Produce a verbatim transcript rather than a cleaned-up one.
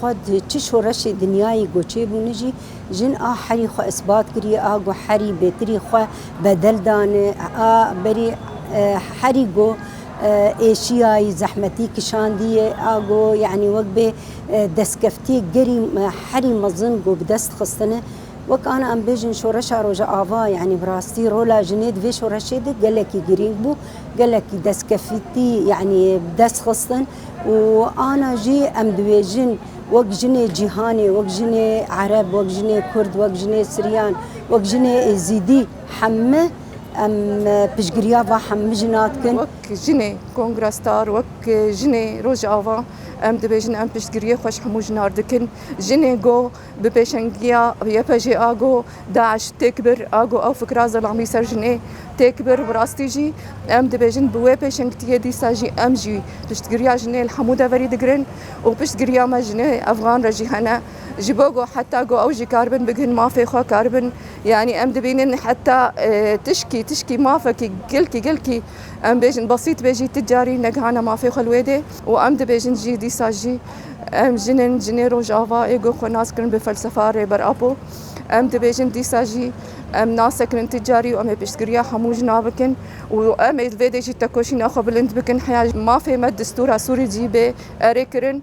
Xwe di çi şoreşê dinyayê ku çêbûne jî, jin a herî xwe isbat kiriye, a ku herî bêtirî xwe bedel dane, a berî, e, herî ku, e, êşiyayî, zehmetî kişandiye, a ku, yanî wek bê, e, destkeftiyê gerî, e, herî mezin ku bi dest xistine. Wek ana em bêjin şoreşa Rojava, yanî bi rastî rola jinê di vê şoreşê de gelekî girîng bû, gelekî destkeftî, yanî bi dest xistin û ana jî em dibêjin wek jinê cîhanê, wek jinê Ereb, wek jinê Kurd, wek jinê Siryan, wek jinê Êzîdî hemî em, e, piştgiriya va hemî jina dikin. Wek jinê kongrestar, wek jinê Rojava em dibêjin em piştgiriyê xwe ji hemû jinar dikin. Jinê go bi pêşengiya Y P G a go DAIŞ têk bir, a go ew fikra zelamî ser jinê têk bir, bi rastî jî em dibêjin bi wê pêşengtiyê dîsa jî em jî piştgiriya jinê li hemû deverî digirin û piştgiriya me jinê efxan re jî hene. Ji bo go heta go ew jî karibin bighin mafê xwe karibin. Yanî em dibînin heta, e, tişkî, tişkî mafekî gelkî, gelkî em bêjin besît bê jî ti carî negihane mafê xwe li wê dê û em dibêjin jî dîsa jî em jin in, jinê Rojava ê ku xwe nas kirin bi felsefa Rêber Apo. Em dibêjin dîsa jî em nasekirin ti carî û em ê piştgiriya hemû jina bikin û em ê li vê dê jî tekoşîna xwe bilind bikin. Heya mafê me distûra Sûrî jî bê erê kirin.